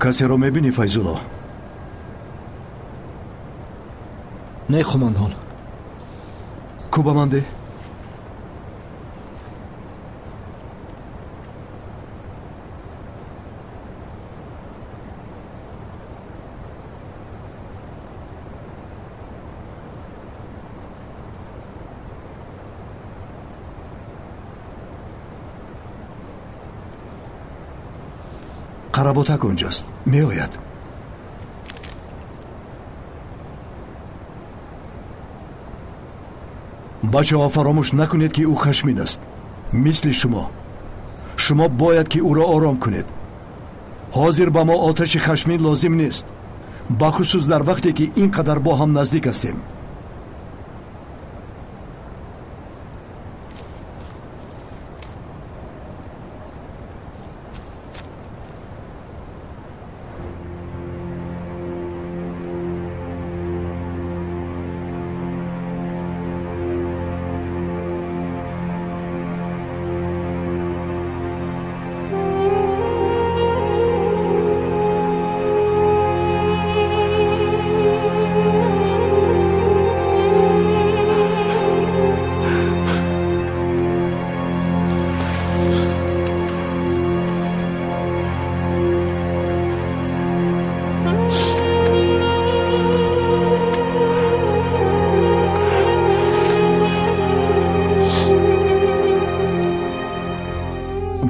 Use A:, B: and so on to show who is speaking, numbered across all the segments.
A: Касеро мебинӣ, Файзулло?
B: Не, қумондон.
A: Ку ба ман деҳ. Қаработак онҷост, меояд. Бачаҳо, фаромӯш накунед, ки ӯ хашмин аст, мисли шумо. Шумо бояд ки ӯро ором кунед. Ҳозир ба мо оташи хашмин лозим нест, бахусус дар вақте ки ин қадар бо ҳам наздик ҳастем.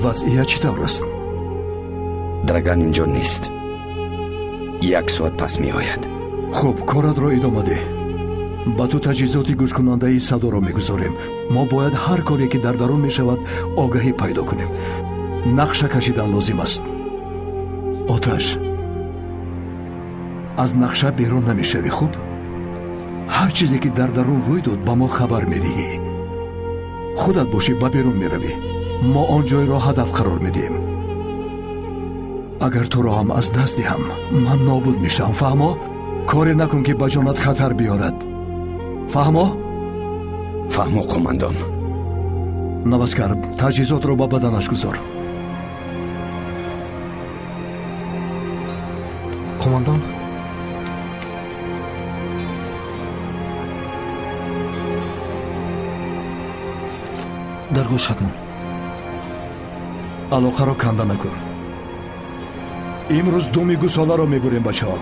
A: Вазъият чӣ тавр аст?
C: Драган инҷо нест. Як соат пас меояд.
A: Хуб, коратро идома деҳ. Ба ту таҷҳизоти гӯшкунандаи садоро мегузорем. Мо бояд ҳар коре ки дар дарун мешавад огаҳӣ пайдо кунем. Нақша кашидан лозим аст. Оташ, аз нақша берун намешавӣ, хуб? Ҳар чизе ки дар дарун рӯй дод, ба мо хабар медиҳӣ. Худат бошӣ, ба берун меравӣ. Мо он ҷойро ҳадаф қарор медиҳем. Агар туро ҳам аз даст диҳам, ман нобуд мешавам, фаҳмо? Коре накун ки ба ҷонат хатар биёрад. Фаҳмо?
C: Фаҳмо, қумандон.
A: Наваскар, таҷҳизотро ба баданаш гузор.
B: Қумандон, дар гӯшат мон.
A: Алоқаро канда накун. Имрӯз думи гусоларо мебурем, бачаҳо.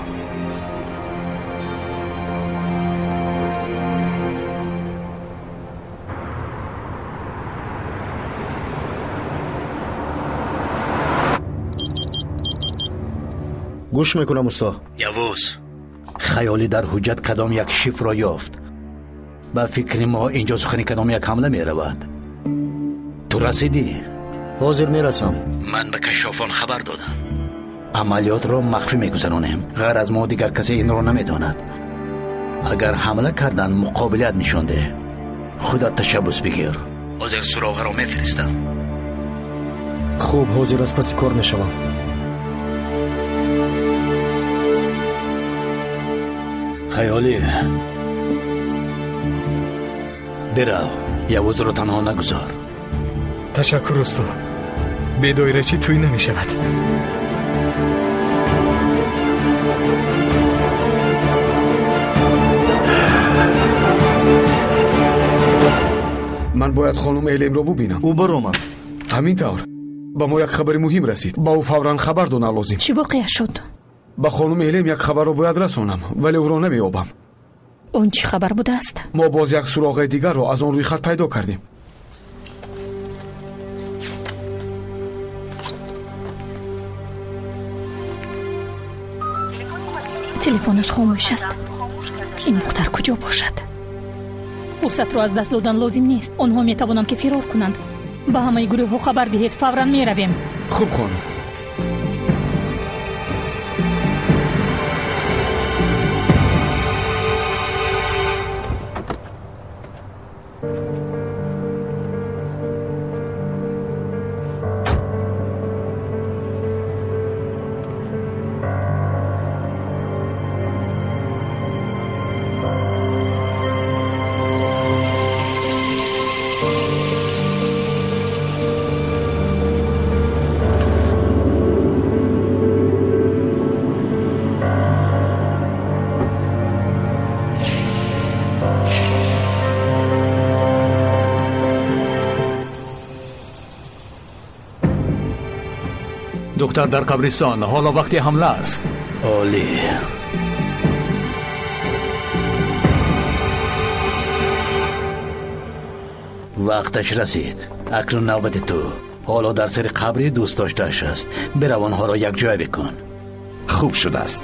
D: Гӯш мекунам, усто.
E: Явуз, хаёлӣ дар ҳуҷҷат кадом як шифрро ёфт. Ба фикри мо инҷо сухани кадом як ҳамла меравад. Ту расидӣ?
D: Ҳозир мерасам.
E: Ман ба кашшофон хабар додам. Амалиётро махфӣ мегузаронем. Ғайр аз мо дигар касе инро намедонад. Агар ҳамла карданд, муқобилият нишон деҳ. Худат ташаббус бигир. Ҳозир суроғаро мефиристам.
D: Хуб, ҳозир аз паси кор мешавам.
E: Хаёлӣ, бирав, Явузро танҳо нагузор.
F: Ташаккур, усто. Бе доирачӣ тӯй намешавад.
G: Ман бояд хонум Элемро бубинам.
D: Ӯ баромад.
G: Ҳамин тавр. Ба мо як хабари муҳим расид. Ба ӯ фавран хабар донам лозим.
H: Чӣ воқеа шуд?
G: Ба хонум Элем як хабарро бояд расонам, вале ӯро намеёбам.
H: Он чӣ хабар будааст?
G: Мо боз як суроғаи дигарро аз он рӯйхат пайдо кардем.
H: Телефонаш хомӯш аст. Ин духтар куҷо бошад? Фурсатро аз даст додан лозим нест. Онҳо метавонанд ки фирор кунанд. Ба ҳамаи гурӯҳҳо хабар диҳед, фавран меравем.
G: Хуб, хонум.
I: Духтар дар қабристон. Ҳоло вақти ҳамла аст.
E: Олӣ. Вақташ расид. Акнун навбати ту. Ҳоло дар сари қабри дӯст доштааш аст. Бирав, онҳоро якҷоя бикун.
J: Хуб шудааст.